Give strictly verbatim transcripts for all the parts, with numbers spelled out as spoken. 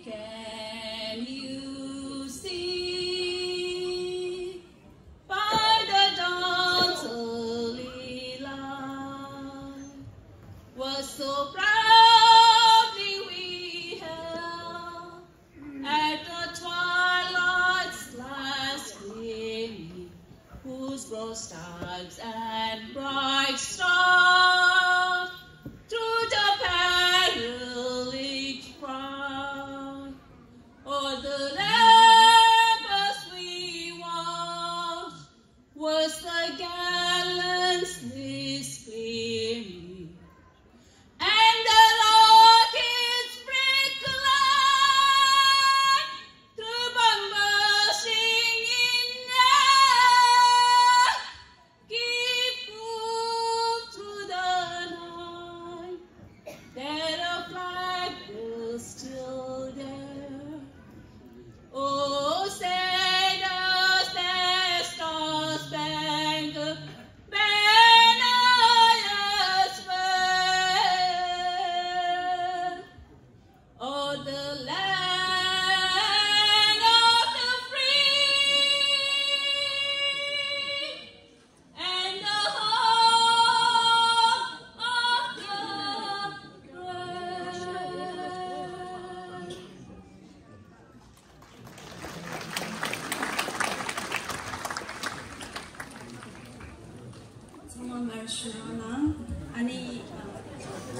Can you see by the dawn's early light what so proudly we hailed at the twilight's last gleaming, whose broad stripes and bright star through the periled crowd o'er the ramparts we watched was the gallant's list gleaming, and the rocket's bright glare through bursting in air give proof through the night that our flag was still there. Oh, say does that star-spangled banner yet wave o'er the land of the free and the home of the brave? ཚང་མ་མར་ཞུ་རོགས་གནང་། ཨ་ནི།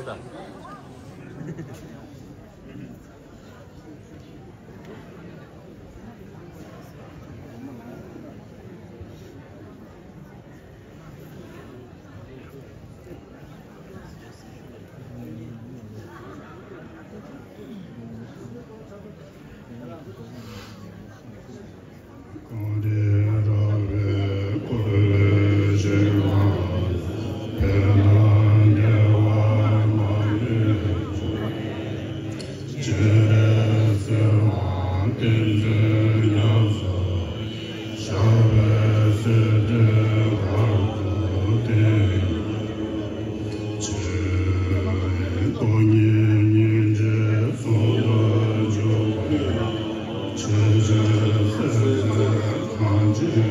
ཨ། གོ་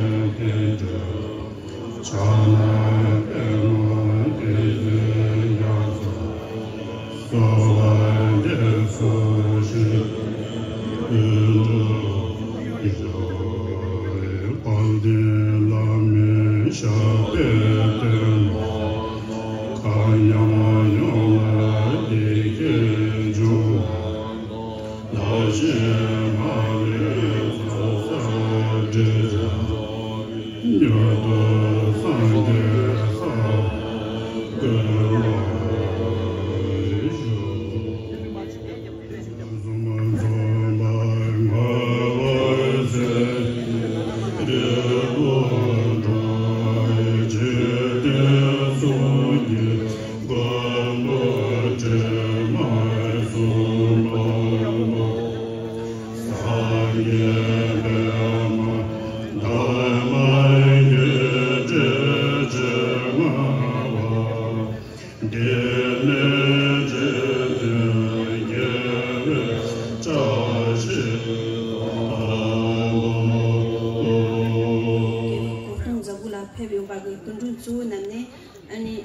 སྟོན་མཛད་སྒོ་ལ་ཕེབས་ཡོང་བ་གི་སྐུ་མགྲོན་གཙོ་བོ་རྣམས་ནས་ཨ་ནི་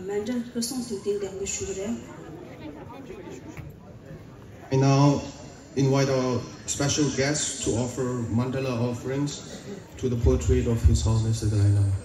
མཎྜལ་ཕུལ་གསུང་ཐུགས་རྟེན་འདེགས་འབུལ་ཞུ་གི་རེད། I now invite our special guests to offer mandala offerings to the portrait of His Holiness the Dalai Lama.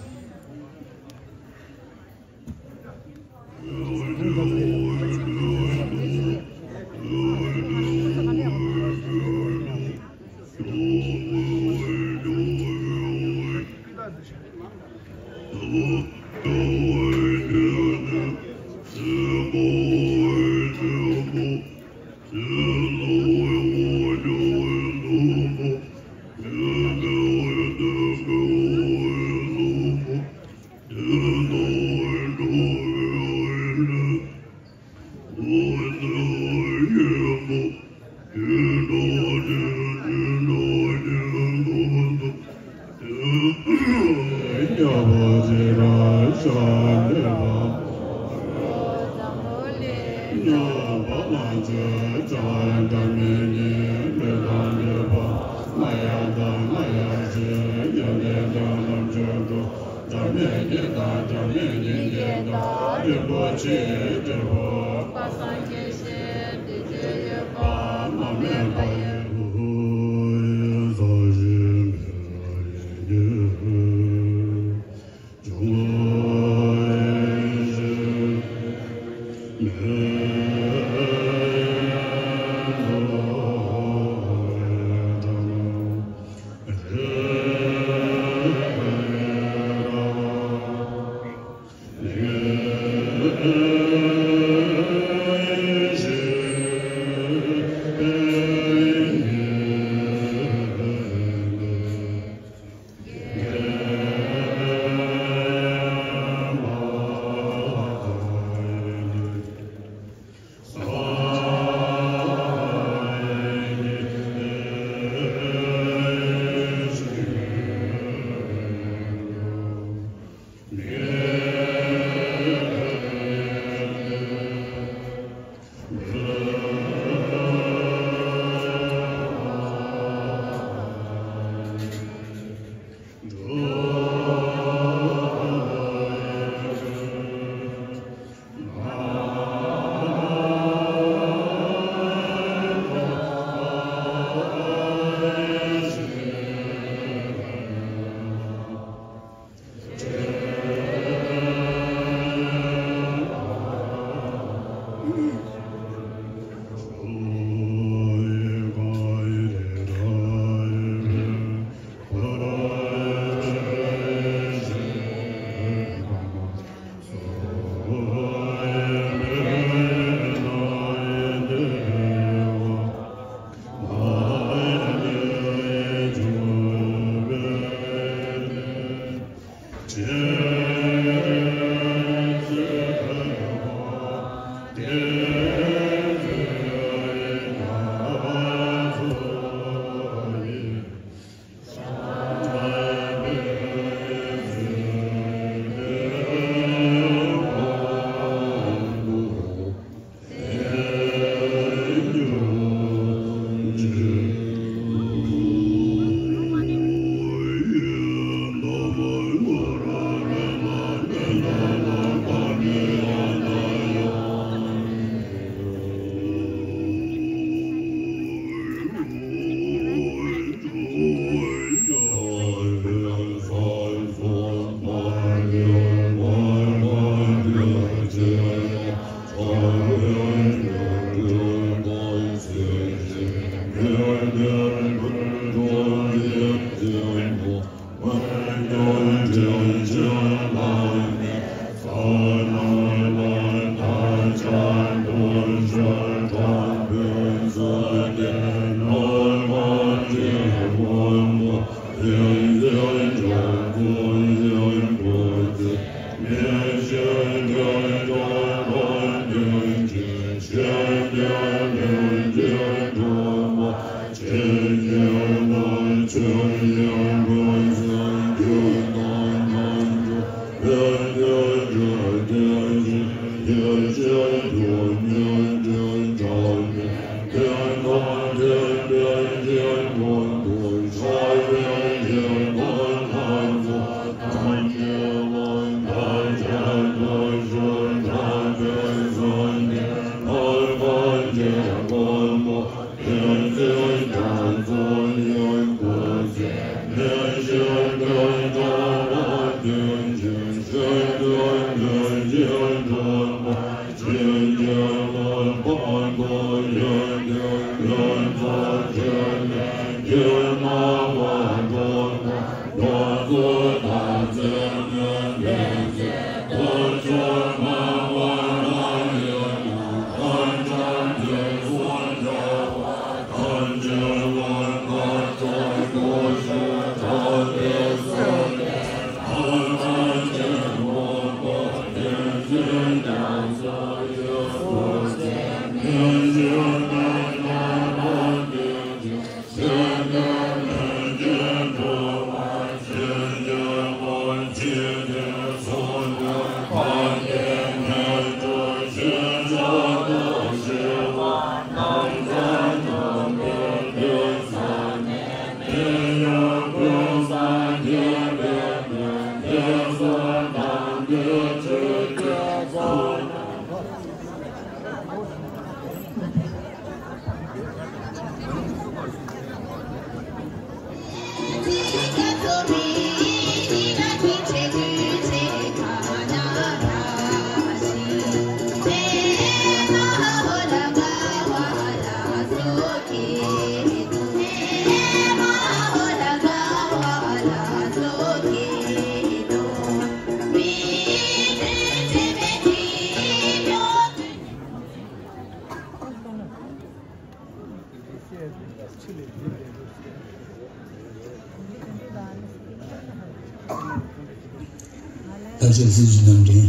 ལྷ་སའི་སྲིད་བྱུས་ནང་འདྲེན།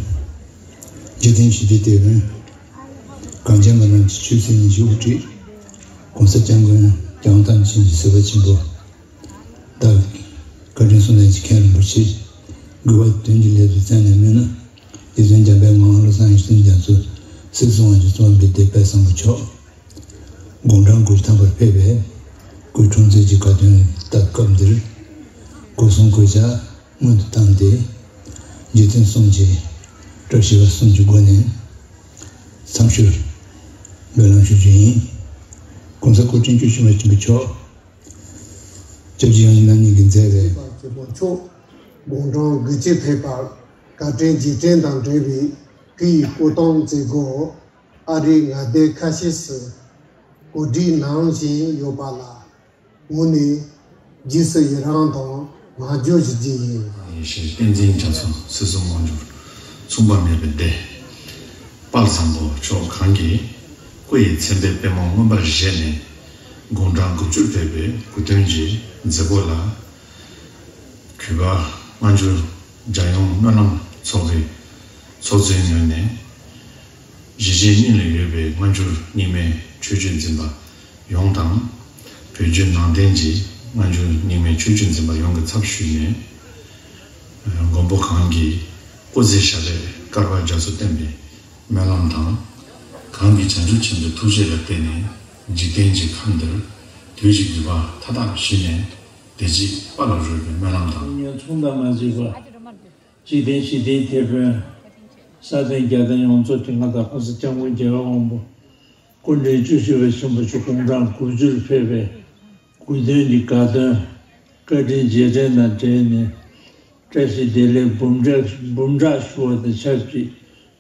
འཇིག་རྟེན་ཞི་བདེའི་དེད་དཔོན། གངས་ཅན་མི་རིགས་ཀྱི་ཆོས་སྲིད་གཉིས་ཀྱི་དབུ་ཁྲིད། ༸གོང་ས་༸སྐྱབས་མགོན་༸རྒྱལ་བ་ཐམས་ཅད་མཁྱེན་ཅིང་གཟིགས་པ་ཆེན་པོ། བདག་བཀའ་དྲིན་གསུམ་ལྡན་གྱི་མཁན་རིན་པོ་ཆེ། དགོས་པ་དོན་གྱི་ལས་སུ་བཙན་ནས་སྨོན་ན། རྗེ་བཙུན་འཇམ་དཔལ་ངག་དབང་བློ་བཟང་ཡེ་ཤེས་མཚན་རྒྱ་མཚོ་གཟིགས་སུ་བཟུང་བ་ཞིག་གཙོ་བོ་འབད་དེ་དཔལ་བཟང་པོ་མཆོག་དགུང་གྲངས་དགུ་བཅུ་ཐམ་པར་ཕེབས་པའི་སྐུའི་འཁྲུངས་ཚེས་ཀྱི་དགའ་སྟོན་སྟབས་སྐབས་འདིར། སྐུ་གསུང་གོས་ཆ་སྔོན་དུ་བཏང་སྟེ། རྗེ་བཙུན་གསུམ་གྱི་བཀྲ་ཤིས་པ་གསུམ་གྱི་སྒོ་ནས་མཚམས་ཞུར་སྨོན་ལམ་ཞུ་རྒྱུ་ཡིན། ༸གོང་ས་སྐུ་ཕྲེང་བཅུ་བཞི་པ་ཆེན་པོ་མཆོག་སྐྱབས་རྗེ་ཡོངས་གཉིས་རྣམ་གཉིས་ཀྱི་མཛད་པའི་ཆེན་པོ་མཆོག་དགུང་གྲངས་དགུ་བཅུ་ཕེབས་པར་བཀའ་དྲིན་རྗེས་དྲན་དང་འབྲེལ་བའི་སྐུ་ཡི་སྐུ་གདུང་མཛད་སྒོ་ཨ་རིའི་མངའ་སྡེ་ཁ་ཤས་སུ་གོ་སྒྲིག་གནང་བཞིན་ཡོད་པ་ལ་ངོས་ནས་རྗེས་སུ་ཡི་རང་དང་ངག་བརྗོད་ཞུ་རྒྱུ་ཡིན། ཡེ་ཤེས་བསྟན་འཛིན་རྒྱ་མཚོ་སྲིད་གསུམ་དབང་སྒྱུར་མཚུངས་པ་མེད་པའི་སྡེ། དཔལ་བཟང་པོ་མཆོག་གང་གིས་སྐུ་ཡི་མཚན་དཔེའི་པད་མོ་མངོན་པར་བཞད་ནས་དགུང་གྲངས་དགུ་བཅུར་ཕེབས་པའི་སྐུ་སྟོན་གྱི་མཛད་སྒོ་ལ། གུས་པ་སྔ་འགྱུར་རྒྱལ་ཡོངས་སྨོན་ལམ་ཚོགས་པའི་ཚོགས་གཙོའི་ངོས་ནས་གཞིས་བྱེས་གཉིས་ལ་ཡོད་པའི་སྔ་འགྱུར་རྙིང་མའི་ཆོས་བརྒྱུད་འཛིན་པ་ཡོངས་དང་། བོད་བརྒྱུད་ནང་བསྟན་གྱི་སྔ་འགྱུར་རྙིང་མའི་ཆོས་བརྒྱུད་འཛིན་པ་ཡོངས་ཀྱི་ཚབ་ཞུས་ནས། མགོན་པོ་གང་གིས་སྐུ་ཚེ་ཞབས་པད་བསྐལ་པ་རྒྱ་མཚོ་བརྟན་པའི་སྨོན་ལམ་དང་། གང་གིས་བྱང་ཆུབ་ཆེན་པོའི་ཐུགས་རྗེ་ལ་བརྟེན་ནས་འཇིག་རྟེན་གྱི་ཁམས་འདིར་དུས་ཀྱི་དགེ་བ་མཐའ་དག་ཞི་ནས་བདེ་སྐྱིད་དཔལ་ལ་རོལ་བའི་སྨོན་ལམ་དང་། ཉོན་མཚུངས་དང་མ་བརྗེད་པ། འཇིག་རྟེན་ཞི་བདེའི་དེད་དཔོན། ས་སྟེང་རྒྱལ་བསྟན་ཡོངས་རྫོགས་ཀྱི་མངའ་བདག་༸གོང་ས་༸སྐྱབས་མགོན་རྒྱལ་བ་དབང་པོ་སྐུ་ཕྲེང་བཅུ་བཞི་པ་ཆེན་པོ་མཆོག་དགུང་གྲངས་དགུ་བཅུར་ཕེབས་པའི་སྐུ་སྟོན་གྱི་དགའ་སྟོན་བཀའ་དྲིན་རྗེས་དྲན་དང་འབྲེལ་ནས། བཀྲ་ཤིས་བདེ་ལེགས་འབུམ་ཕྲག་འབུམ་ཕྲག་ཞུ་བ་དང་ཆབས་ཅིག་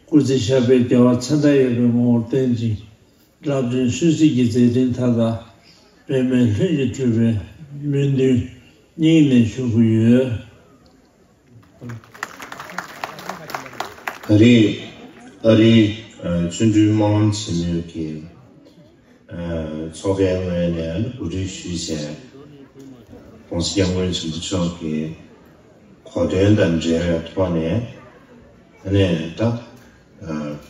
སྐུ་ཚེ་ཞབས་པད་བརྒྱ་པ་མཚན་རྟགས་ཡོད་པའི་ངོ་བོར་བརྟན་ཅིང་། རླབས་ཆེན་ཆོས་སྲིད་ཀྱི་མཛད་འཕྲིན་མཐའ་དག་ པདྨས་ལྷུན་གྱིས་གྲུབ་པའི་སྨོན་འདུན་སྙིང་ནས་ཞུ་གི་ཡོད། ད་རེས་ཨ་རིའི་ཨ་ཆོ་འཕྲུལ་སྨོན་ལམ་ཆེན་མོའི་གི་ཨ་ཚོགས་པའི་ངོས་ནས་གོ་སྒྲིག་ཞུས་བྱས། ༸གོང་ས་༸སྐྱབས་མགོན་ཆེན་པོ་མཆོག་གི་གོ་སྟོན་དང་འབྲེལ་བའི་ཐོག་ནས། ཨ་ནི་ད་ཨ་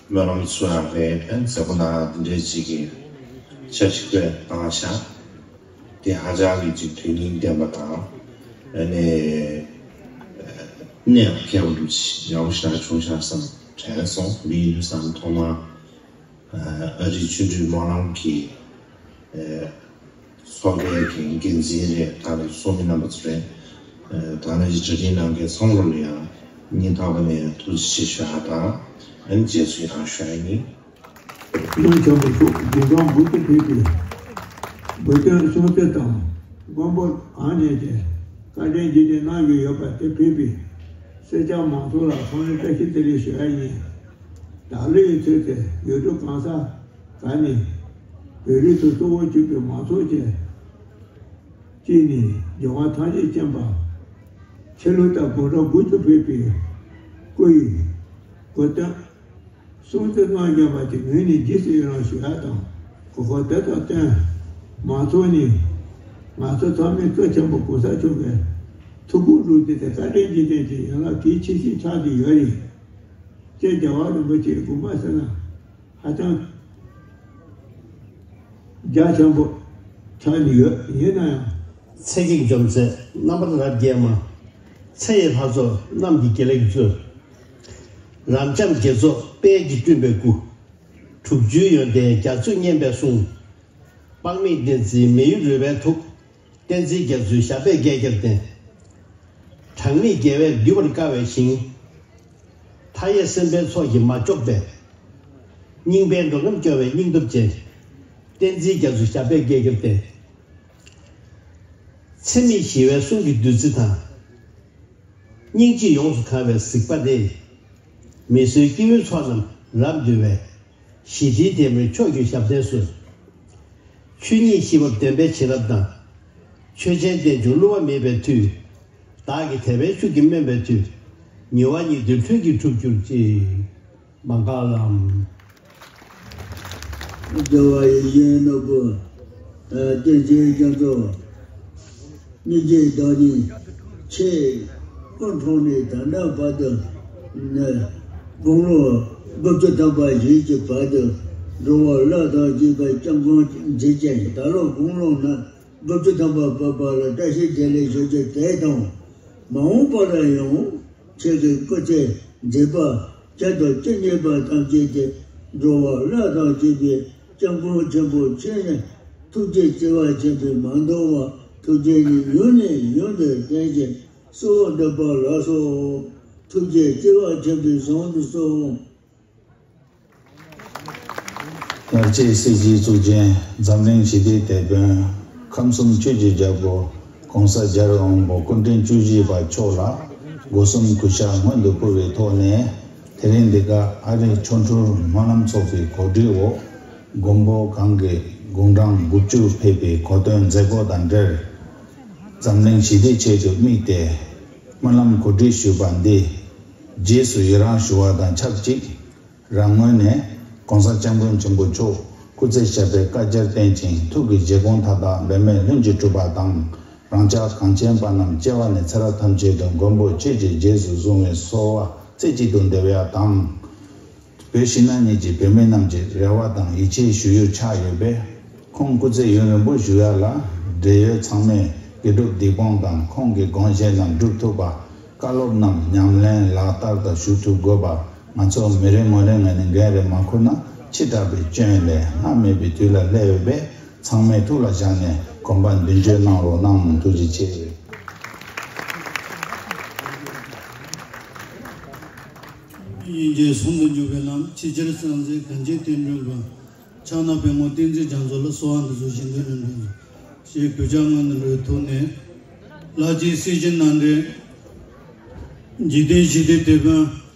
སྨོན་ལམ་ཚུ་ཡང་རེད། ཨ་ནི་མཛད་སྒོ་ནང་དེ་འདྲའི་ཅིག་གི་འཆར་གཞི་བཀོད་གནང་བཞག་དེ་ཧ་ཅང་གི་ཅིག་དོན་སྙིང་ལྡན་པ་དང་། ཨ་ནི་ཨ་གནད་ཡང་འཁེལ་བ་འདུག་ཡག་པོ་ཞེ་དྲག་བྱུང་བཞག་བསམ་དྲན་སོང་། འདི་ཡིན་དུས་ཙང་ཐོག་མར་ཨ་རིའི་ཆོ་འཕྲུལ་སྨོན་ལམ་གྱི་ཨ་ཚོགས་པའི་གི་འགན་འཛིན་རེད། ད་ནི་ཚོགས་མི་རྣམ་པ་ཚོ་རེད། ཨ་ད་ནི་གྲ་སྒྲིག་གནང་མཁན་ཚང་མ་ལ་ཡང་སྙིང་ཐག་པ་ནས་ཐུགས་རྗེ་ཆེ་ཞུ་ཡག་དང་། ཨ་ནི་རྗེས་སུ་ཡི་རང་ཞུ་ཡག་ཡིན། སྔོན་བྱོན་པ་མཆོག་དགུང་གྲངས་དགུ་བཅུ་ཕེབས་པའི་འབུལ་སྟོན་སྲུང་བརྩི་དང་མགོན་པོ་གང་ཉིད་ཀྱིས་བཀའ་དྲིན་རྗེས་དྲན་གནང་བཞིན་ཡོད་པ་དེ་ཕེབས་པའི་སེར་སྐྱ་མང་ཚོགས་ལ་འཚམས་འདྲི་བཀྲ་ཤིས་བདེ་ལེགས་ཞུ་ཡག་ཡིན། བདག་བློའི་ཚུལ་དེ་ཡུལ་གྲུ་གང་ས་ག་ནས་བོད་རིགས་ཚོ་གཙོ་བོ་གཅིག་པའི་མང་ཚོགས་ཀྱིས་སྤྱི་ནས་འབྱོར་བ་ཐམས་ཅད་མཁྱེན་པ། ཆོས་ལུགས་དང་དགུང་གྲངས་དགུ་བཅུ་ཕེབས་པའི་སྐུ་ཡི་གོ་སྟོན། སྲུང་བརྩི་གནང་བཞིན་པ་དེ་ངོས་ནས་རྗེས་སུ་ཡི་རང་ཞུ་ཡག་དང་། གོ་སྐབས་དེ་དང་བསྟུན། མང་ཚོགས་ནས་ང་ཚོ་ཚང་མའི་གཙོ་ཆེན་པོ་གོང་ས་མཆོག་གི་ཐུགས་དགོངས་བསྒྲུབས་ཏེ། དེ་བཀའ་དྲིན་རྗེས་དྲན་གྱི་ཡན་ལག་གལ་ཆེ་ཤོས་ཆགས་བསྡད་ཡོད་རེད། ཅེས་རྒྱལ་བ་རིན་པོ་ཆེའི་དགོངས་པ་ཟེར་ན་ཧ་ཅང་རྒྱ་ཆེན་པོ་ཆགས་བསྡད་ཡོད། ཡིན་ན་ཡང་། ཚེ་གེགས་འཇོམས་མཛད་རྣམ་པར་རབ་རྒྱས་མ། ཚེ་ཡི་ལྷ་ཚོགས་རྣམས་ཀྱིས་དགེ་ལེགས་སྩོལ། རབ་འབྱམས་དགེ་ཚོགས་དཔལ་གྱིས་བསྐྲུན་པའི་སྐུ། དྲུག་ཅུའི་ཡོན་ཏན་རྒྱ་མཚོས་བསྙེན་པའི་གསུང་། དཔག་མེད་བསྟན་འཛིན་མི་ཡུལ་རོལ་པའི་ཐུགས། བསྟན་འཛིན་རྒྱ་མཚོའི་ཞབས་པད་བསྐལ་བརྒྱར་བརྟན། གྲངས་མེད་རྒྱལ་བས་འདུལ་བར་དཀའ་བའི་ཞིང་། མཐའ་ཡས་སེམས་དཔའི་ཚོགས་ཀྱིས་མ་ལྕོགས་པའི། སྙིང་པའི་འགྲོ་རྒྱམ་སྐྱོང་བའི་སྙིང་སྟོབས་ཅན། བསྟན་འཛིན་རྒྱ་མཚོའི་ཞབས་པད་བསྐལ་བརྒྱར་བརྟན། འཚེ་མེད་ཞི་བའི་གསུང་གི་བདུད་རྩི་དང་། སྙིང་རྗེས་ཡོངས་སུ་གང་བའི་གཟིགས་པ་དེས། མི་བཟོད་སྐྱེ་བོའི་ཚོགས་རྣམས་རབ་འདུལ་བའི། ཞི་བདེའི་ལྡེ་མིག་མཆོག་གྱུར་ཞབས་བརྟན་གསོལ། ཆོས་ཉིད་ཞི་བར་ལྡན་པའི་བྱིན་རླབས་དང་། ཆོས་ཅན་རྟེན་འབྱུང་བསླུ་བ་མེད་པའི་མཐུས། བདག་གི་དད་པའི་ཤུགས་ཀྱིས་སྨོན་པའི་མཐུས། ཉེ་བ་ཉིད་དུ་ལྷུན་གྱིས་གྲུབ་གྱུར་ཅིག་མ་འགགས་ལམ། རྒྱལ་བ་ཡིད་བཞིན་ནོར་བུ་བསྟན་འཛིན་རྒྱ་མཚོ། སྙིང་རྗེའི་བདག་ཉིད་ཆེ། སྐུ་འཁྲུངས་ནས་ད་ལྟ་བར་དུ་ནས་དགུང་ལོ་དགུ་བཅུ་ཐམ་པ་བཞེས་ཀྱི་བར་དུ་འགྲོ་བ་ཀླད་དང་བཅས་པའི་སྐྱབས་མགོན་མཛད་ཅིང་། ད་ལོ་དགུང་ལོ་ན་དགུ་བཅུ་ཐམ་པ་བབས་པ་ལ་བཀྲ་ཤིས་བདེ་ལེགས་ཞུ་རྒྱུ་དེ་དང་། མ་འོངས་པ་ལ་ཡང་ཁྱེད་ཀྱི་སྐུ་ཚེ་མཛད་པ་བསྐྱར་དུ་བཅུ་གཉིས་པ་ཐམས་ཅད་དེ་འགྲོ་བ་ཀླད་དང་བཅས་པའི་སྐྱབས་མགོན་ཆེན་པོ་ཁྱེད་ནི་ཐུགས་རྗེ་བརྩེ་བ་ཆེན་པོས་མ་འདང་བར་ཐུགས་རྗེ་ནི་ཡུན་ནས་ཡུན་དུ་བརྟན་ཅིང་གསོལ་བ་འདེབས་པ་ལགས་སོ། ཐུགས་རྗེ་བརྩེ་བ་ཆེན་པོས་བཟང་དུ་གསོལ། ཡར་རྒྱས་སྲིད་སྤྱིའི་གཙུག་རྒྱན་འཛམ་གླིང་ཞི་བདེའི་དེད་དཔོན། ཁམས་གསུམ་ཆོས་ཀྱི་རྒྱལ་པོ་༸གོང་ས་༸རྒྱལ་བའི་དབང་པོ་སྐུ་ཕྲེང་བཅུ་བཞི་པ་མཆོག་ལ་སྒོ་གསུམ་གུས་ཕྱག་སྔོན་དུ་ཕུལ་བའི་ཐོག་ནས། དེ་རིང་འདི་ག་ཨ་རིའི་ཆོ་འཕྲུལ་སྨོན་ལམ་ཚོགས་པའི་གོ་སྒྲིག་འོག་མགོན་པོ་གང་གི་དགུང་གྲངས་དགུ་བཅུ་ཕེབས་པའི་གོ་སྟོན་མཛད་སྒོ་དང་འབྲེལ། འཛམ་གླིང་ཞི་བདེའི་ཆེད་དུ་དམིགས་ཏེ་སྨོན་ལམ་གོ་སྒྲིག་ཞུས་པ་འདི་རྗེས་སུ་ཡི་རང་ཞུ་བ་དང་ཆབས་ཅིག་རང་ངོས་ནས་༸གོང་ས་༸སྐྱབས་མགོན་ཆེན་པོ་མཆོག་སྐུ་ཚེ་ཞབས་པད་བསྐལ་བརྒྱར་བརྟན་ཅིང་། ཐུགས་ཀྱི་བཞེད་དགོངས་མཐའ་དག་འབད་མེད་ལྷུན་གྱིས་གྲུབ་པ་དང་། རང་ཅག་གངས་ཅན་པ་རྣམས་སྐྱེ་བ་ནས་ཚེ་རབས་ཐམས་ཅད་དུ་མགོན་པོ་ཁྱེད་ཀྱི་རྗེས་སུ་བཟུང་བའི་གསོལ་བ་རྩེ་གཅིག་ཏུ་འདེབས་ཡག་དང་། བོད་ཕྱི་ནང་གཉིས་ཀྱི་བོད་མི་རྣམས་ཀྱི་རེ་བ་དང་ཡིད་ཆེས་ཞུ་ཡུལ་ཆགས་ཡོད་པས། ཁོང་སྐུ་ཚེ་ཡུན་རིང་པོ་བཞུགས་ཡག་ལ་འབྲེལ་ཡོད་ཚང་མས་དགེ་སྒྲུབ་སྡིག་སྤོང་དང་ཁོང་གི་དགོངས་བཞེད་རྣམས་འགྲུབ་ཐུབ་པ། བཀའ་སློབ་རྣམས་ཉམས་ལེན་ལག་བསྟར་དང་ཞུ་ཐུབ་དགོས་པ། ང་ཚོ་མི་རེ་ངོ་རེ་ངོས་ནས་འགན་རེ་མ་འཁུར་ན་ཕྱི་དྲགས་པའི་སྐྱོན་ལས་སྔ་མེད་པའི་དུས་ལ་སླེབས་ཡོད་པས། ཚང་མས་ཐུགས་ལ་བཞག་ནས་དགོངས་པ་མདུན་སྐྱོད་གནང་རོགས་གནང་། ཐུགས་རྗེ་ཆེ། སྙིང་རྗེ་ཟུང་དུ་འཇུག་པའི་ལམ། ཆེས་ཆེར་གསལ་མཛད་གངས་ཅན་བསྟན་འགྲོའི་མགོན། ཕྱག་ན་པདྨོ་བསྟན་འཛིན་རྒྱ་མཚོ་ལ་གསོལ་བ་འདེབས་སོ། ཞལ་འདོན་ལུང་འདྲེན་ཞེས་གུས་ཕྱག་སྔོན་དུ་འགྲོའི་ཐོག་ནས། ལྷ་རྗེ་སྲས་ཆེན་རྣམ་འདྲེན། འཇིག་རྟེན་ཞི་བདེའི་དེད་དཔོན།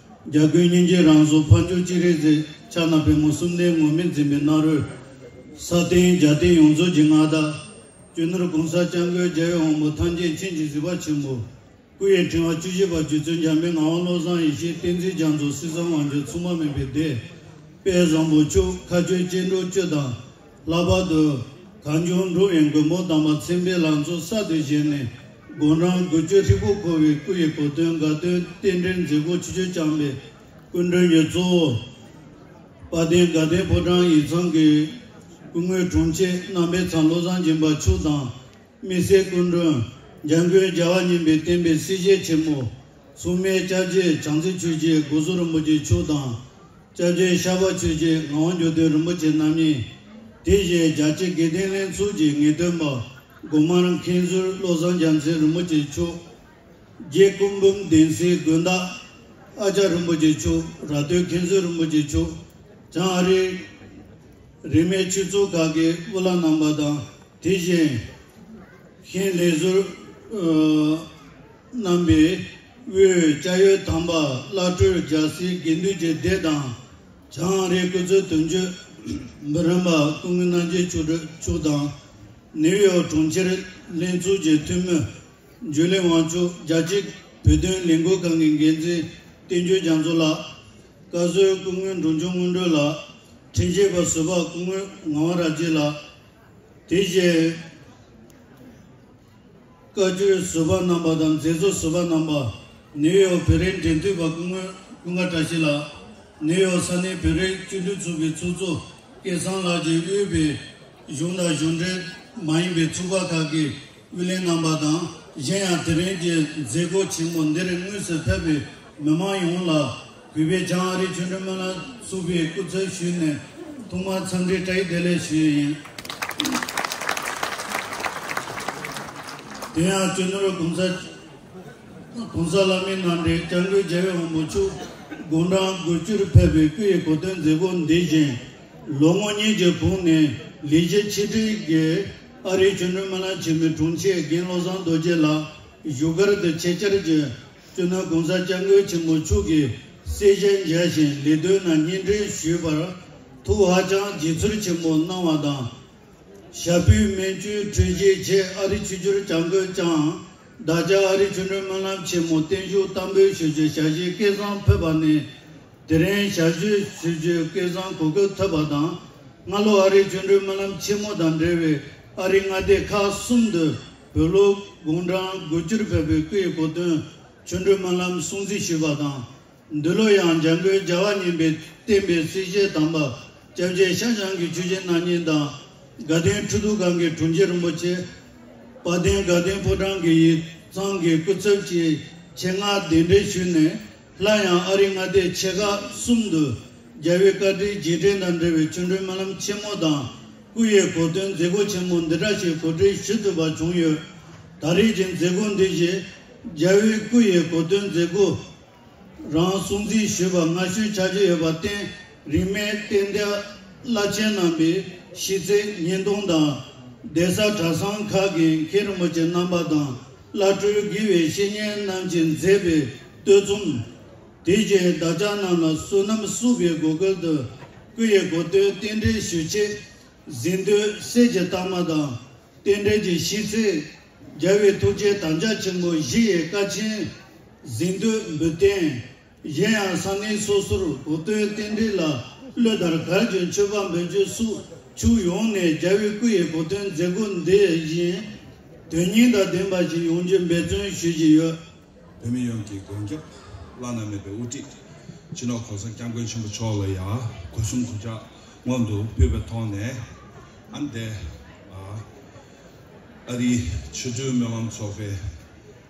རྒྱལ་ཀུན་སྙིང་རྗེའི་རང་གཟུགས་ཕ་མཆོག་སྤྱན་རས་གཟིགས། ཕྱག་ན་པདྨོ་གསུམ་ལྡན་ངུར་སྨྲིག་འཛིན་པའི་སྣ་རོས། ས་སྟེང་རྒྱལ་བསྟན་ཡོངས་རྫོགས་ཀྱི་མངའ་བདག་སྤྱི་ནོར་༸གོང་ས་༸སྐྱབས་མགོན་རྒྱལ་བའི་དབང་པོ་ཐམས་ཅད་མཁྱེན་ཅིང་གཟིགས་པ་ཆེན་པོ། སྐུ་ཡི་ཕྲེང་བ་བཅུ་བཞི་པ་རྗེ་བཙུན་འཇམ་དཔལ་ངག་དབང་བློ་བཟང་ཡེ་ཤེས་བསྟན་འཛིན་རྒྱ་མཚོ་སྲིད་གསུམ་དབང་ཕྱུག་མཚུངས་པ་མེད་པའི་སྡེ། དཔལ་བཟང་པོ་མཆོག་མཁའ་སྤྱོད་སྐྱེ་འགྲོ་སྤྱི་དང་། ལྷག་པར་དུ་གངས་ལྗོངས་འགྲོ་བའི་མགོན་པོ་དམ་པ་མཚན་དཔེ་ལ་མཚོན་གསར་དུ་བཞེངས་ནས་དགུང་གྲངས་དགུ་བཅུ་ཧྲིལ་པོ་འཁོར་བའི་སྐུ་ཡི་གོ་སྟོན་དགའ་སྟོན་རྟེན་འབྲེལ་མཛད་སྒོ་ཆེ་ཆུང་བསྐྱངས་པའི་སྐུ་མགྲོན་གྱི་གཙོ་བོ། དཔལ་ལྡན་དགའ་ལྡན་ཕོ་བྲང་ཡིག་ཚང་གི་སྐུ་ངོ་དྲུང་ཆེ་རྣམ་པའི་ཚང་བློ་བཟང་སྦྱིན་པ་མཆོག་དང་། དམིགས་བསལ་སྐུ་མགྲོན་འཇམ་མགོན་རྒྱལ་བ་བསྙེན་པའི་བསྟན་པའི་སྲས་ཆེན་ཆེན་མོ། མཚུངས་མེད་སྐྱབས་རྗེ་བྱང་རྩེ་ཆོས་རྗེ་སྒོ་ཟུར་རིན་པོ་ཆེ་མཆོག་དང་། སྐྱབས་རྗེ་ཤར་པ་ཆོས་རྗེ་ངག་དབང་འབྱོར་ལྡན་རིན་པོ་ཆེ་རྣམ་གཉིས། དེ་བཞིན་རྒྱལ་སྤྱིའི་དགེ་ལྡན་ལྷན་ཚོགས་ཀྱི་ངེས་སྟོན་པ་སྒོ་མང་མཁན་ཟུར་བློ་བཟང་རྒྱལ་མཚན་རིན་པོ་ཆེ་མཆོག་རྗེ་སྐུ་འབུམ་གདན་སའི་དགོན་བདག་ཨ་ཅག་རིན་པོ་ཆེ་མཆོག་ར་སྟོད་མཁན་ཟུར་རིན་པོ་ཆེ་མཆོག་བྱང་ཨ་རིའི་རིས་མེད་ཆོས་ཚོགས་ཁག་གི་དབུ་བླ་རྣམ་པ་དང་། དེ་བཞིན་ཤིང་ལས་ཟུར་རྣམ་པའི་དབུས་སྐྱབས་ཡུལ་དམ་པ་བླ་སྤྲུལ་རྒྱལ་སྲས་དགེ་འདུན་གྱི་སྡེ་དང་། བྱང་རི་སྐུ་ཚབ་དོན་གཅོད་འབུམ་རམས་པ་སྐུ་ངོ་རྣམ་རྒྱལ་མཆོག་མཆོག་དང་། ནིའུ་ཡོག་གྲོང་ཁྱེར་ལྷན་ཚོགས་ཀྱི་འཐུས་མི་འཇུ་ལི་དབང་ཕྱུག་རྒྱལ་སྤྱིའི་བོད་དོན་ལས་འགུལ་ཁང་གི་འགན་འཛིན་བསྟན་ཆོས་རྒྱ་མཚོ་ལགས། བཀའ་ཟུར་སྐུ་ངོ་འབྲོང་ཆུང་སྔོན་འགྲོ་ལགས། ཁྲིམས་ཞིབ་པ་ཟུར་པ་སྐུ་ངོ་ངག་དབང་རབ་རྒྱས་ལགས། དེ་བཞིན། བཀའ་བརྒྱུད་ཟུར་པ་རྣམ་པ་དང་མཛད་གཙོ་ཟུར་པ་རྣམ་པ། ནིའུ་ཡོག་བོད་རིགས་འབྲེལ་མཐུད་པ་སྐུ་ངོ་ཀུན་དགའ་བཀྲ་ཤིས་ལགས། ནིའུ་ཡོག་ས་གནས་བོད་རིགས་བཅུད་འགྲིལ་ཚོགས་པའི་ཚོགས་གཙོ་སྐལ་བཟང་ལགས་ཀྱིས་དབུས་པའི་གཞུང་དང་གཞུང་འབྲེལ་མ་ཡིན་པའི་ཚོགས་པ་ཁག་གི་དབུ་ལས་རྣམ་པ་དང་། གཞན་ཡང་དེ་རིང་གི་མཛད་སྒོ་ཆེན་མོ་འདིར་དངོས་སུ་ཕེབས་པའི་མི་མང་ཡོངས་ལ། གུས་པས་བྱང་ཨ་རིའི་ཆོ་འཕྲུལ་སྨོན་ལམ་ཚོགས་པའི་སྐུ་ཚབ་ཞུས་ནས་ཐོག་མར་འཚམས་འདྲི་བཀྲ་ཤིས་བདེ་ལེགས་ཞུ་ཡི་ཡིན། དེ་ཡང་སྤྱི་ནོར་༸གོང་ས་༸གོང་ས་བླ་མའི་རྣམ་འདྲེན་༸སྐྱབས་མགོན་རྒྱལ་བའི་དབང་པོ་མཆོག་དགུང་གྲངས་དགུ་བཅུར་ཕེབས་པའི་སྐུ་ཡི་གོ་སྟོན་མཛད་སྒོ་འདི་བཞིན་ལོ་ངོ་གཉིས་ཀྱི་གོང་ནས་ལས་གཞི་ཆེ་གྲས་ཀྱི་ཨ་རིའི་ཆོ་འཕྲུལ་སྨོན་ལམ་ཆེན་མོའི་དྲུང་ཆེ་རྒན་བློ་བཟང་རྡོ་རྗེ་ལགས་བཞུགས་སྒར་དུ་ཆེད་བཅར་གྱིས། སྤྱི་ནོར་༸གོང་ས་༸སྐྱབས་མགོན་ཆེན་པོ་མཆོག་གིས་གསལ་བཤད་མཇལ་ཞིང་ལས་དོན་ནང་སྙན་སྒྲོན་ཞུས་པར་ཐུགས་ཧ་ཅང་དགྱེས་ཚོར་ཆེན་པོ་གནང་བ་དང་། ཞབས་པུས་སྨན་བཅོས་འཕྲུལ་གཞིའི་ཆེད་ཨ་རི་ཆིབས་བསྒྱུར་བྱ་འགུལ་བསྐྱངས། བདག་ཅག་ཨ་རི་ཆོ་འཕྲུལ་སྨོན་ལམ་ཆེན་མོ་བརྟན་བཞུགས་བསྟར་འབུལ་ཞུ་རྒྱུའི་ཞལ་བཞེས་སྐལ་བཟང་ཕུལ་བ་ནས། དེ་རིང་ཞལ་བཞེས་ཞུ་རྒྱུའི་སྐལ་བཟང་གོ་སྐབས་ཐོབ་པ་དང་། སྔ་ལོ་ཨ་རིའི་ཆོ་འཕྲུལ་སྨོན་ལམ་ཆེན་མོ་དང་འབྲེལ་བའི་ཨ་རིའི་མངའ་སྡེ་ཁག་གསུམ་དུ་བོད་ལོ་དགུང་གྲངས་དགུ་བཅུར་ཕེབས་པའི་སྐུ་ཡི་གོ་སྟོན་ཆོ་འཕྲུལ་སྨོན་ལམ་སྲུང་བརྩི་ཞུས་པ་དང་། འདི་ལོ་ཡང་འཇམ་མགོན་རྒྱལ་བ་བསྙེན་པའི་བསྟན་པའི་སྲས་ཆེན་དམ་པ་སྐྱབས་རྗེ་ཤར་བྱང་གི་ཆོས་རྗེ་རྣམ་གཉིས་དང་། དགའ་ལྡན་ཁྲི་ཐོག་ཁང་གི་དྲུང་ཆེ་རིན་པོ་ཆེ། དཔལ་ལྡན་དགའ་ལྡན་ཕོ་བྲང་གི་ཡིག་ཚང་གི་སྐུ་ཚབ་ཀྱིས་ཆེད་མངགས་གདན་འདྲེན་ཞུས་ནས། སླར་ཡང་ཨ་རིའི་མངའ་སྡེ་ཆེ་ཁག་གསུམ་དུ་རྒྱལ་བའི་བཀའ་དྲིན་རྗེས་དྲན་དང་འབྲེལ་བའི་ཆོ་འཕྲུལ་སྨོན་ལམ་ཆེན་མོ་དང་སྐུ་ཡི་གོ་སྟོན་མཛད་སྒོ་ཆེན་མོ་འདི་འདྲ་ཞིག་གོ་སྒྲིག་ཞུ་ཐུབ་པ་བྱུང་ཡོད། ད་རེས་ཀྱི་མཛད་སྒོ་འདི་བཞིན་རྒྱལ་བའི་སྐུ་ཡི་གོ་སྟོན་མཛད་སྒོ་རང་སྲུང་བརྩི་ཞུས་པ་སྔ་ཤོས་ཆགས་ཀྱི་ཡོད་པར་བརྟེན། རིས་མེད་བསྟན་དར་བླ་ཆེན་རྣམ་པའི་ཤིས་ཚིག་བརྙན་ཐུང་དང་། གདན་ས་གྲྭ་ཚང་ཁག་གི་མཁན་རིན་པོ་ཆེ་རྣམ་པ་དང་། བླ་སྤྲུལ་དགེ་བའི་བཤེས་གཉེན་རྣམས་ཀྱིས་མཛད་པའི་བསྟོད་རྩོམ། དེ་བཞིན་བདག་ཅག་རྣམས་ལ་བསོད་ནམས་གསོག་པའི་གོ་སྐབས་དུ་སྐུ་ཡི་གོ་སྟོན་རྟེན་འབྲེལ་ཞུ་ཆེད་གཟེངས་བསྟོད་གསེར་གྱི་རྟགས་མ་དང་། རྟེན་འབྲེལ་གྱི་ཤིས་ཚིག། རྒྱལ་བའི་ཐུགས་རྗེ་དམ་བཅའ་ཆེན་པོ་བཞི་ཡི་ཀ་ཆེན། གཟེངས་བསྟོད་འབུལ་རྟེན། གཞན་ཡང་ས་གནས་སོ་སོར་གོ་སྟོན་རྟེན་འབྲེལ་ལ་བློ་དང་གར་གྱི་མཆོད་པ་འབུལ་རྒྱུ་སོགས་ཕྱོགས་ཡོངས་ནས་རྒྱལ་བའི་སྐུ་ཡི་གོ་སྟོན་མཛད་སྒོ་འདི་བཞིན་དོན་སྙིང་དང་ལྡན་པ་ཞིག་ཡོང་རྒྱུ་འབད་བརྩོན་ཞུ་བཞིན་ཡོད། བོད་མི་ཡོངས་ཀྱི་མགོན་སྐྱབས་བླ་ན་མེད་པའི་དབུ་ཁྲིད་སྤྱི་ནོར་༸གོང་ས་༸སྐྱབས་མགོན་ཆེན་པོ་མཆོག་ལ་ཡང་སྒོ་གསུམ་གུས་ཕྱག་སྔོན་དུ་ཕུལ་བའི་ཐོག་ནས། ཨ་ནི་དེ་ཨ་རིའི་ཆོ་འཕྲུལ་སྨོན་ལམ་ཚོགས་པའི་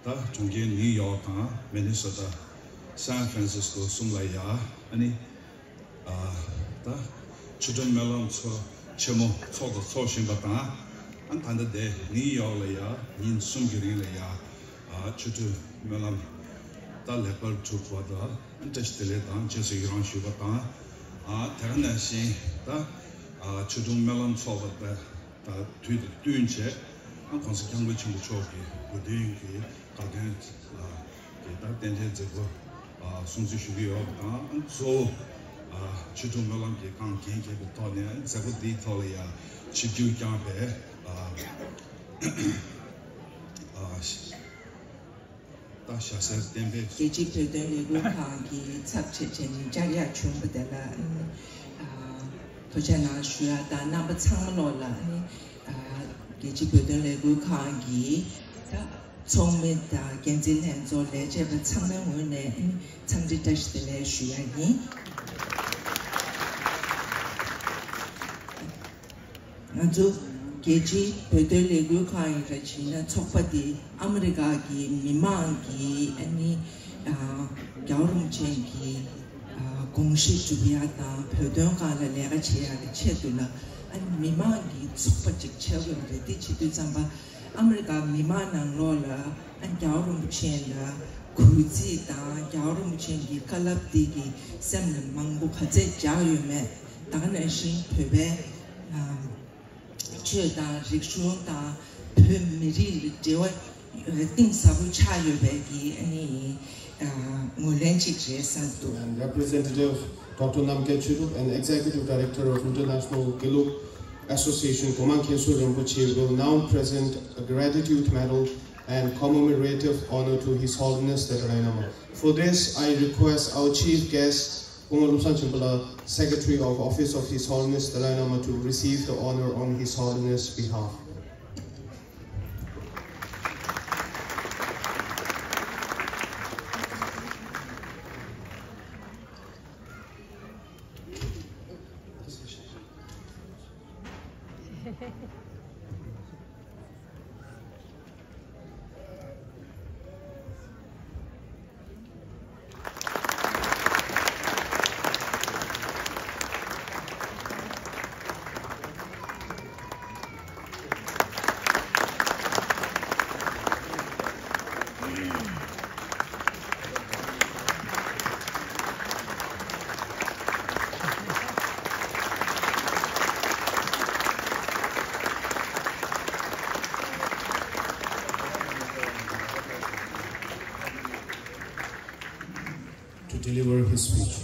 ད་གྲོང་ཁྱེར་ནིའུ་ཡོག་དང་མི་ནི་སོ་ཊ། སན་ཧྥ་རན་སིས་ཀོ་གསུམ་ལ་ཡང་ཨ་ནི་ཨ་ད་ཆོ་འཕྲུལ་སྨོན་ལམ་ཚོགས་ཆེན་མོ་ཚོགས་དང་ཚོགས་བཞིན་པ་དང་། ཨ་ད་ལྟ་དེ་ནིའུ་ཡོག་ལ་ཡང་ཉིན་གསུམ་གྱི་རིང་ལ་ཡང་ཨ་ཆོ་འཕྲུལ་སྨོན་ལམ་ད་ལེགས་པར་གྲུབ་པ་དང་བཀྲ་ཤིས་བདེ་ལེགས་དང་རྗེས་སུ་ཡི་རང་ཞུ་བ་དང་། ཨ་དེ་ག་ནང་བཞིན་ད་ཨ་ཆོ་འཕྲུལ་སྨོན་ལམ་ཚོགས་པ་དང་། ད་དུས་དང་བསྟུན་བྱས་ཨ་༸གོང་ས་༸སྐྱབས་མགོན་ཆེན་པོ་མཆོག་གི་དགུང་སྟོན་གྱི་དགའ་སྟོན་ལ་དེ་ལྟར་རྟེན་འབྲེལ་མཛད་སྒོ་ཨ་སྲུང་བརྩི་ཞུ་གི་ཡོད་པ་དང་། གཙོ་བོ་ཨ་ཆོ་འཕྲུལ་སྨོན་ལམ་གྱི་སྒང་འགན་འཁྱེར་བའི་ཐོག་ནས་མཛད་སྒོ་འདིའི་ཐོག་ལ་ཡང་ཆིབས་བསྒྱུར་བསྐྱངས་པའི་ཨ་ ཨ་ཤ་ད་ཤ་སེར་བསྟན་པའི་རྒྱལ་སྤྱིའི་བོད་དོན་ལས་འགུལ་ཁང་གི་ཚབ་བྱས་བྱས་ནས་བཅར་ཡག་བྱུང་བ་དེ་ལ་ཨ་ཐུགས་རྗེ་གནང་ཞུ་ཡག་དང་། རྣམ་པ་ཚང་མ་ལོག་ལ་ཨ་རྒྱལ་སྤྱིའི་བོད་དོན་ལས་འགུལ་ཁང་གི་ད་ཚོགས་མི་དང་འགན་འཛིན་ལྷན་ཚོགས་ལས་བྱེད་པ་ཚང་མའི་ངོས་ནས་འཚམས་འདྲི་བཀྲ་ཤིས་བདེ་ལེགས་ཞུ་ཡག་ཡིན། ང་ཚོ་རྒྱལ་སྤྱིའི་བོད་དོན་ལས་འགུལ་ཁང་ཡིན་ར་བྱས་ན་ཚོགས་པ་འདི་ཨ་མི་རི་ཀ་གི་མི་མང་གི་ཨ་ནི་ཨ་རྒྱལ་བ་རིན་པོ་ཆེ་གི་ཨ་དགོངས་གཞི་སྒྲུབ་ཡག་དང་བོད་དོན་སྒང་ལ་ལས་ཀ་བྱེད་ཡག་གི་ཆེད་དུ་ལ་ཨ་ནི་མི་མང་གི་ཚོགས་པ་ཅིག་ཆགས་ཀྱི་ཡོད་རེད། དེ་བྱེད་དུས་ཙམ་པ་ཨ་མི་རི་ཀ་མི་མང་ནང་ལོགས་ལ་ཨ་རྒྱལ་བ་རིན་པོ་ཆེ་ལ་གུས་བརྩི་དང་རྒྱལ་བ་རིན་པོ་ཆེ་གི་བཀའ་སློབ་དེ་གི་སེམས་ལ་མང་པོ་ག་ཚད་འཇགས་ཡོད་མེད། ད་ག་ནང་བཞིན་བོད་པའི་ཨ་ཆོས་དང་རིག་གཞུང་དང་བོད་མི་རིགས་ལ་འབྲེལ་བ་གཏིང་ཟབ་པོ་ཆགས་ཡོད་པའི་གི་ཨ་ནི་ཨ་ངོས་ལེན་ཅིག་རེད་བསམ་འདུག And Representative Doctor Namgay Churuk, an Executive Director of International Gelug Association, Goma Khenso Rinpoche, will now present a gratitude medal and commemorative honor to His Holiness the Dalai Lama. For this, I request our chief guest, Kongwa Lobsang Chimpola, Secretary of Office of His Holiness Dalai Lama, to receive the honor on His Holiness' behalf. To deliver his speech.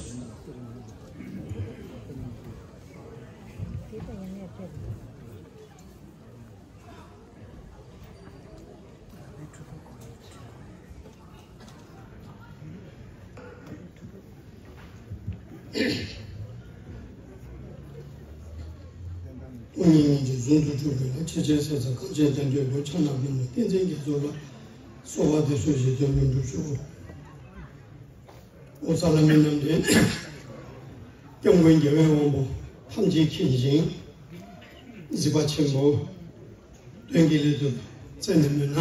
དངོས་གནས་ཉིད་ཀྱི་ཟུང་དུ་འཇུག་པའི་ལ་ཆེས་ཆེར་གསལ་ཚད་གངས་ཅན་བསྟན་འགྲོའི་ལོ། ཕྱག་ན་པདྨོ་བསྟན་འཛིན་རྒྱ་མཚོ་ལ། གསོལ་བ་འདེབས་སོ་ཞེས་བརྗོད་ལུང་སྒྲུབ་ཤོག་ཨོ་ས་ལ་མི་རྣམས་ཏེ། སྐྱབས་མགོན་རྒྱལ་བའི་དབང་པོ་ཐམས་ཅད་མཁྱེན་ཅིང་། གཟིགས་པ་ཆེན་པོ་དོན་གྱི་སླད་དུ་བཙལ་ནས་མོས་ན།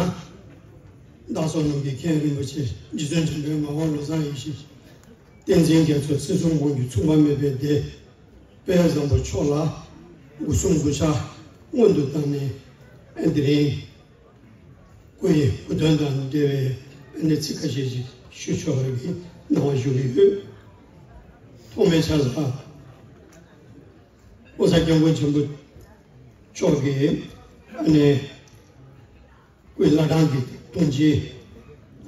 བདག་སོགས་ནམ་མཁའི་མཁྱེན་རིན་པོ་ཆེ། རྗེ་བཙུན་འཇམ་དཔལ་ངག་དབང་བློ་བཟང་ཡེ་ཤེས། བསྟན་འཛིན་རྒྱ་མཚོ་ཚེ་གཟུངས་དབང་གི་མཚུངས་པ་མེད་པའི་སྡེ། དཔལ་བཟང་པོ་མཆོག་ལ་སྒོ་གསུམ་གུས་ཕྱག་སྔོན་དུ་བཏང་ནས། ཨ་དེ་རིང་སྐུ་ཡི་སྐུ་དོན་དང་འབྲེལ་བའི་ཨ་ནི་ཚིག་ཁ་ཤས་ཤིག་ཞུ་ཆོག་པ་གི་གནང་བ་ཞུ་གི་ཡོད། ཐོག་མའི་ཆར་ལ་ཨོ་ས་སྐྱབས་མགོན་ཆེན་པོ་མཆོག་གིས་ཨ་ནི་སྐུའི་བླ་བྲང་གི་དཔོན་ཆེན་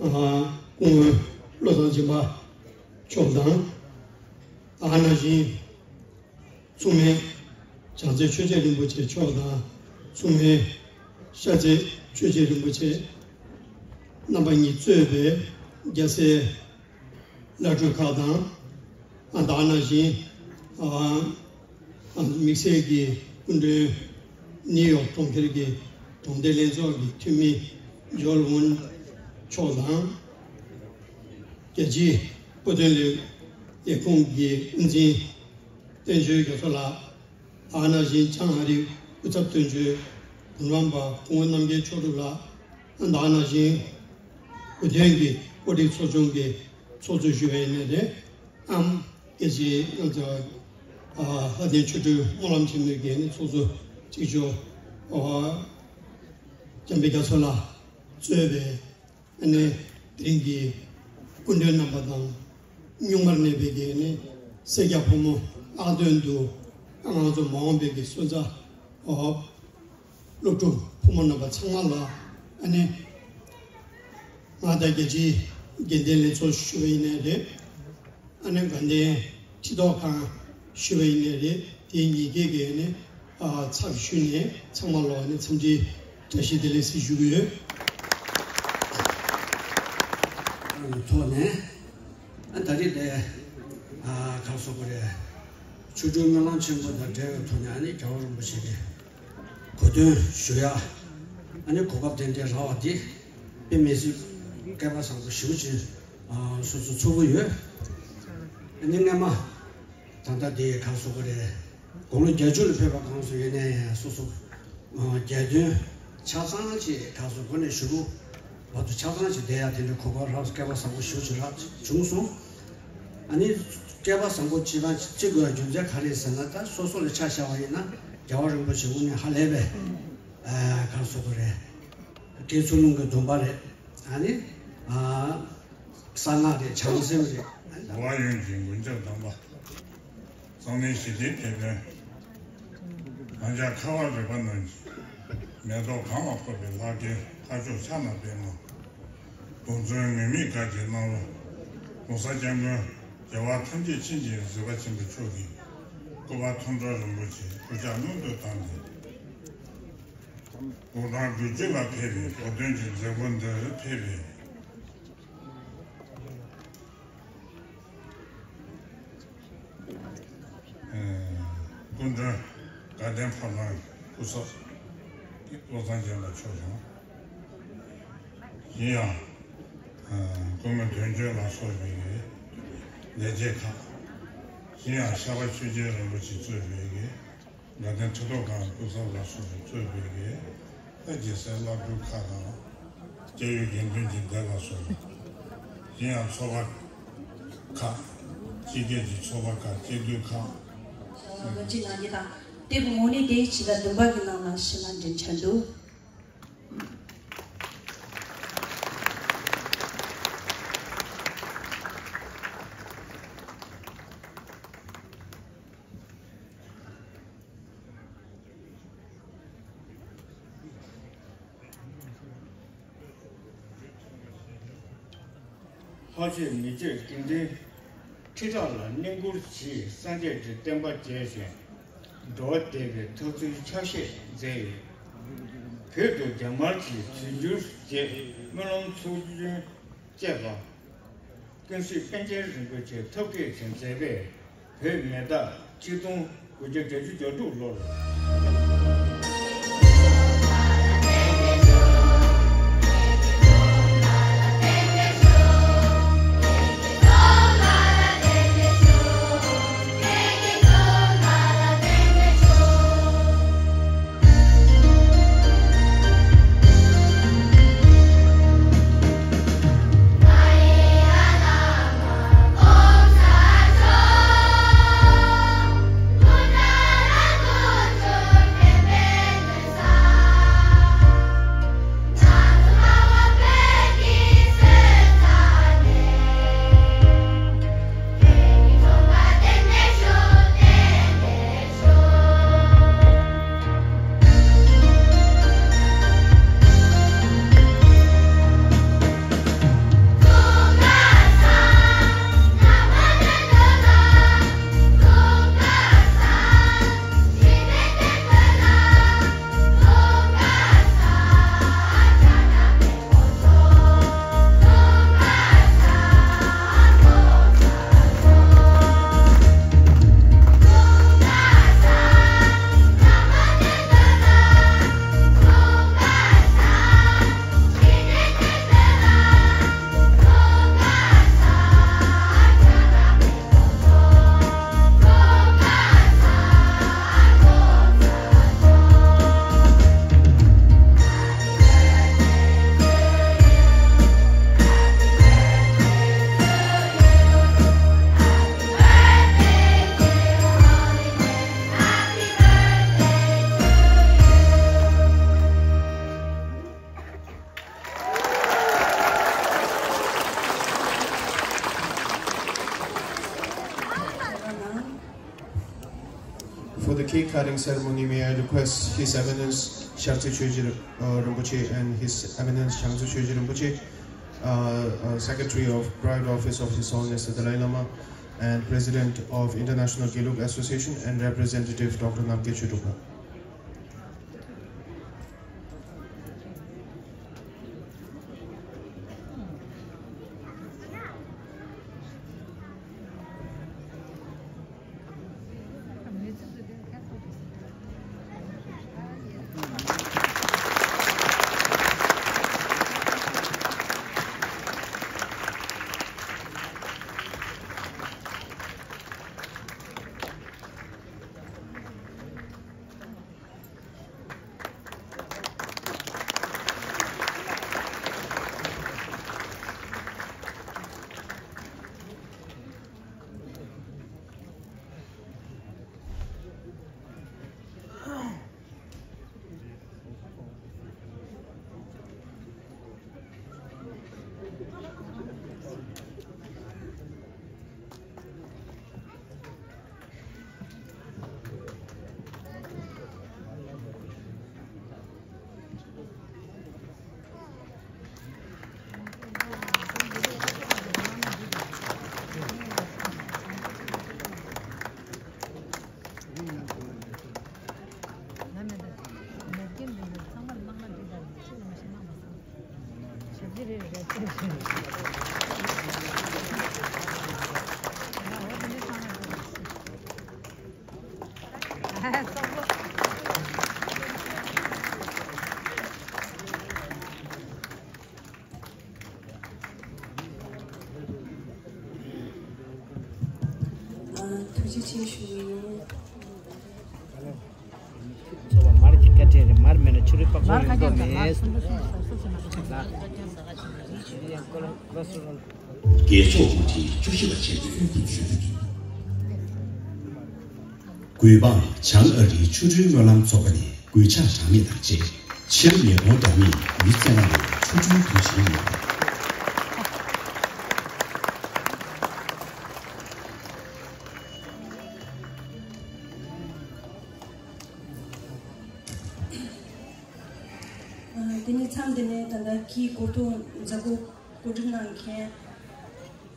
ཨ་སྐུ་ངོ་བློ་བཟང་སྦྱིན་པ་མཆོག་དང་། ཨ་ནང་བཞིན་མཚུངས་མེད་བྱང་རྩེ་ཆོས་རྗེ་རིན་པོ་ཆེ་མཆོག་དང་། མཚུངས་མེད་ཤར་རྩེ་ཆོས་རྗེ་རིན་པོ་ཆེ་རྣམ་པ་གཉིས་གཙོས་པའི་རྒྱལ་སྲས་བླ་སྤྲུལ་ཁག་དང་། ཨ་ད་ནང་བཞིན་ཨ་ཨ་དམིགས་བསལ་གྱི་སྐུ་མགྲོན་ནིའུ་ཡོག་གྲོང་ཁྱེར་གྱི་གྲོང་སྡེ་ལྷན་ཚོགས་ཀྱི་འཐུས་མི་ཇོ་ལུན་མཆོག་དང་། རྒྱལ་སྤྱིའི་བོད་དོན་ལས་ལས་ཁུངས་ཀྱི་དབུ་འཛིན་བསྟན་ཆོས་རྒྱ་མཚོ་ལགས། ད་ནང་བཞིན་བྱང་ཨ་རིའི་སྐུ་ཚབ་དོན་གཅོད་བུ་ལོན་པ་སྐུ་ངོ་རྣམ་རྒྱལ་མཆོག་གྲུབ་ལགས། ད་ནང་བཞིན་བོད་དོན་གྱི་བཀོད་སྒྲིག་ཚོགས་ཆུང་གི་ཚོགས་གཙོ་ཞུ་བའི་གནས་དེ་ཨམ་སྐད་ཆའི་ང་ཚོ་ལྷ་ལྡན་ཆོ་འཕྲུལ་སྨོན་ལམ་ཆེན་མོའི་འགན་ནི་ཚོགས་གཙོ་གཅིག་ལྕོགས་འཇམ་དཔལ་རྒྱ་མཚོ་ལགས་གཙོས་པའི། ཨ་ནི་དེ་རིང་གི་སྐུ་མགྲོན་རྣམ་པ་དང་། གཉུག་མར་གནས་པའི་གི་ཨ་ནི་སེར་སྐྱ་ཕོ་མོ་ཨ་དོན་དུ་ང་ཚོ་མ་འོངས་པའི་གི་སོན་རྩ་འོ་སློབ་ཕྲུག་ཕོ་མོ་རྣམ་པ་ཚང་མ་ལ་ཨ་ནི་མངའ་བདག་རྒྱལ་སྤྱིའི་དགེ་ལྡན་ལྷན་ཚོགས་ཞུ་བ་ཡིན་ནའི་རེད། ཨ་ནི་དགའ་ལྡན་ཁྲི་ཐོག་ཁང་ཞུ་བ་ཡིན་ནའི་རེད། དེ་གཉིས་ཀའི་གི་ཨ་ནི་ཚབ་ཞུས་ནས་ཚང་མ་ལ་ཨ་ནི་འཚམས་འདྲི་ བཀྲ་ཤིས་བདེ་ལེགས་ཟེར་ཞུ་གི་ཡོད། ཐོག་ནས་ཨ་ད་རེས་དེ་ཨ་ག་རེ་ཟེར་དགོས་རེད། ཆོ་འཕྲུལ་སྨོན་ལམ་ཆེན་པོ་དང་འབྲེལ་བའི་ཐོག་ནས་ཨ་ནི་རྒྱལ་བ་རིན་པོ་ཆེ་གི་གོ་སྟོན་ཞུ་ཡ། ཨ་ནི་གོ་སྐབས་དེ་འདྲ་རག་པ་འདི་དཔེ་མི་སྲིད་སྐལ་པ་བཟང་པོ་ཞེ་པོ་ཅིག་ཨ་སོ་སོ་ཚོར་གྱི་ཡོད། ཨ་ནི་སྔན་མ་ད་ལྟ་དེ་ག་རེ་ཟེར་དགོས་རེད། དགུང་ལོ་བརྒྱད་ཅུ་ལ་ཕེབས་པ་གང་སོང་ཡིན་ནའི་སོ་སོ་ཨ་རྒྱལ་དོན་ཆ་ཚང་ཅིག་ག་རེ་ཟེར་དགོས་རེད། ཞུ་རུ་བར་དུ་ཆ་ཚང་ཅིག་བསྡད་ཡ་དེ་འདྲ་གོ་སྐབས་རག་སྐལ་པ་བཟང་པོ་ཞེ་པོ་ཅིག་རག་བྱུང་སོང་། ཨ་ནི་སྐལ་པ་བཟང་པོ་ཅིག་རག་ཅིག་དགོས་ཡ་རྒྱུ་མཚན་ག་རེ་ཟེར་ན། ད་སོ་སོ་ལ་ཆ་བཞག་པ་ཡིན་ན་རྒྱལ་བ་རིན་པོ་ཆེ་དངོས་གནས་ཧ་ལས་པའི་ཨ་ག་རེ་ཟེར་དགོས་རེད། དགེ་ཚུལ་སློང་གི་སྡོམ་པ་རེད། ཨ་ནི་ཨ་གསང་སྔགས་རེད། བྱང་སེམས་རེད། ཨ་ནི་འགྲོ་བ་ཡོངས་ཀྱི་མགོན་སྐྱབས་དམ་པ། གཙང་མའི་ཞི་བདེའི་དེད་དཔོན། ང་ཅག་ཁ་བ་རི་པ་ནང་གི་མེ་ཏོག་གང་ལ་ཕོག་པའི་ལྷ་སྐལ་ལྷ་མཆོག་ཕྱག་ན་པདྨོ། གདུང་འཛིན་ངུར་སྨྲིག་གར་གྱི་གནམ་ལོ། གོང་ས་སྐྱབས་མགོན་རྒྱལ་བ་ཐམས་ཅད་མཁྱེན་ཅིང་གཟིགས་པ་ཆེན་པོ་མཆོག་གི་སྐུ་པར་ཐུགས་འཕྲོ་རིན་པོ་ཆེ་སྐུ་ཕྱག་སྔོན་དུ་བཏང་སྟེ། དགུང་གྲངས་དྲུག་ཅུ་ལ་ཕེབས་པའི་གོ་སྟོན་གྱི་མཛད་སྒོ་འདིར་ཕེབས་པའི་སྐུ་མགྲོན་དགའ་ལྡན་ཕོ་བྲང་སྐུ་ཚབ་བློ་བཟང་རྒྱལ་ལགས་མཆོག་དང་། གཞན་ཡང་སྐུ་ངོ་དོན་གཅོད་ལ་སོགས་པའི་ལས་བྱེད་ཁག། གཞན་ཡང་ཤར་པ་ཆོས་རྒྱལ་རིན་པོ་ཆེ་གཙོས་པའི་དགའ་ལྡན་མཐུ་སྟོབས་ཁང་སྐུ་ཚབ་ལ་སོགས་པ་གཙོས་པའི་ལྷ་རྒྱལ་སའི་བླ་སྤྲུལ་ཁག་དང་། སྐྱབས་ཡུལ་དགེ་འདུན་གྱི་སྡེ་ལ་སོགས་པ། གཞན་ཡང་ཚོགས་པ་ཁག། སྤྱི་སྒེར་གྱི་ཚོགས་པ་ཁག། སྤྱི་འཐུས་ཁག། ལོ་གཅིག་ནང་གི་དང་། དེ་བུ་ངོ་ནས་དེའི་ཕྱི་ཟླ་བདུན་པ་གི་ནང་ལ་ཕྱི་ལ་འདྲེན་འཆར་འདུག་ལྷག་བཅས་མི་བསྐྱོད་དགེ་འདུན་ཁྲི་ཕྲག་ལ་བསྙེན་བཀུར་གྱིས་སངས་རྒྱས་ཀྱི་བསྟན་པ་རྒྱས་ཤིང་། འགྲོ་བ་བདེ་བའི་ཐབས་ཚུལ་ཕྱག་བཞེས་མཛད་ཡོད། བོད་དུ་རྒྱ་དམར་གྱི་དུས་འགྱུར་རྗེས་སྨོན་ལམ་ཚོགས་རྒྱུན་བཅས་པ། ཀུན་གཟིགས་པཎ་ཆེན་རིན་པོ་ཆེ་ཐབས་མཁས་ཀྱིས་མཛད་པའི་བོད་མི་རྟ་གཅིག་སྟོང་དགུ་བརྒྱ་བརྒྱད་ཅུ་གྱ་དྲུག་ལོར། For the cake cutting ceremony, may I request His Eminence Shangtse Choeje, uh, Rinpoche and His Eminence Shangtse Choeje Rinpoche, uh, uh, Secretary of Private Office of His Holiness the Dalai Lama and President of International Gelug Association and Representative Doctor Namgye Chödrön. ཐུགས་རྗེ་ཆེ་ཞུ་གི་ཡིན། ཚོ་བ་མར་གྱི་བཀའ་དྲིན་རེད། མར་མེད་ན་ཆུ་རུད་པགས་པ་ཡོང་མདོག་མེད། རྒྱལ་མཆོག་དགུ་ཐིག་བཅུ་བཞི་པ་ཆེན་པོས་གསུངས་ཡོད། གུས་པ། བྱང་ཨ་རིའི་ཆོ་འཕྲུལ་སྨོན་ལམ་ཚོགས་པ་ནས་གུས་ཕྱག་གྲངས་མེད་དང་བཅས་ཕྱིར་ཉིས་སྟོང་འདྲ་མིན་མི་བཙན་ལ་ནས་ཆོ་འཕྲུལ་དུས་ཆེན་ཡོད། དེ་ནས་མཚམས་འདི་ནས་ད་ལྟ་གི་གོ་རྟོགས་མཛད་སྒོ་གོ་སྒྲིག་གནང་མཁན།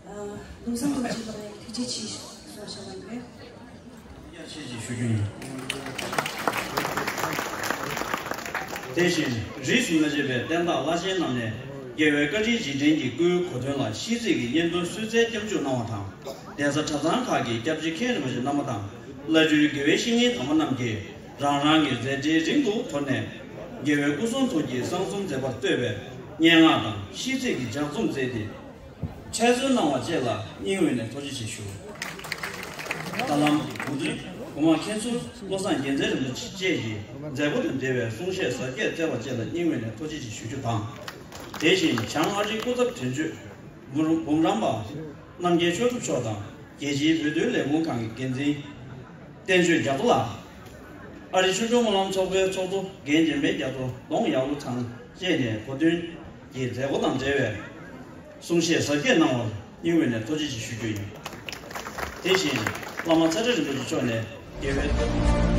ཨ། བློ་བཟང་རྡོ་རྗེ་ལགས་ནས་ཐུགས་རྗེ་ཆེ་གསུངས་བཞག་པ་ཡིན་པས། ཡ་ཆེ་ཞེས་ཞུ་རྒྱུ་ཡིན། དེ་བཞིན་རིས་སུ་མ་ཆད་པའི་བསྟན་བདག་བླ་ཆེན་རྣམས་ནས་རྒྱལ་བའི་བཀའ་དྲིན་རྗེས་དྲན་གྱི་སྐུའི་གོ་སྟོན་ལ་ཤིས་ཚིག་གི་སྙན་ཐོ་གསོལ་སྩལ་སྐྱབས་འཇུག་གནང་བ་དང་། གདན་ས་གྲྭ་ཚང་ཁག་གི་སྐྱབས་རྗེ་མཁན་རིན་པོ་ཆེ་རྣམ་པ་དང་བླ་སྤྲུལ་དགེ་བའི་བཤེས་གཉེན་དམ་པ་རྣམས་ཀྱིས་རང་རང་གི་མཛད་འཕྲིན་རིང་དུ་དོར་ནས། རྒྱལ་བའི་སྐུ་གསུང་ཐུགས་ཀྱི་གསང་གསུམ་མཛད་པར་བསྟོད་པའི་སྙན་ངག་དང་ཤིས་ཚིག་གི་ལྗགས་རྩོམ་མཛད་དེ། འཁྲབ་སྟོན་གནང་བ་བཅས་ལ་སྙིང་དབུས་ནས་ཐུགས་རྗེ་ཆེ་ཞུ། ད་ལམ་གྱི་གོ་སྟོན་གོང་མ་མཁན་ཟུར་བློ་བཟང་རྒྱལ་མཚན་རིན་པོ་ཆེ་བཅས་ཀྱིས་མཛད་སྒོ་དང་འབྲེལ་བའི་གསུང་བཤད་ཟབ་རྒྱས་སྩལ་བ་བཅས་ལ་སྙིང་དབུས་ནས་ཐུགས་རྗེ་ཆེ་ཞུ་རྒྱུ་དང་། དེ་བཞིན་བྱང་ཨ་རིའི་སྐུ་ཚབ་དོན་གཅོད་འབུམ་རམས་པ་རྣམ་རྒྱལ་མཆོག་གྲུབ་མཆོག་དང་རྒྱལ་སྤྱིའི་བོད་དོན་ལས་ཁུངས་ཁང་གི་འགན་འཛིན། བསྟན་ཆོས་རྒྱ་མཚོ་ལགས། ཨ་རིའི་ཆོ་འཕྲུལ་སྨོན་ལམ་ཚོགས་པའི་ཚོགས་གཙོ་རྒན་འཇམ་དཔལ་རྒྱ་མཚོ་ལོང་ཡག་ལོ་ཚང་བཅས་ནས་གོ་སྟོན་གྱི་མཛད་སྒོ་དང་འབྲེལ་བའི་གསུང་བཤད་ཟབ་རྒྱས་གནང་བར་སྙིང་དབུས་ནས་ཐུགས་རྗེ་ཆེ་ཞུ་རྒྱུ་ཡིན། དེ་བཞིན་བླ་མ་ཚ་བཀྲ་རིན་པོ་ཆེ་མཆོག་ནས་རྒྱལ་བའི་བཀའ་དྲིན།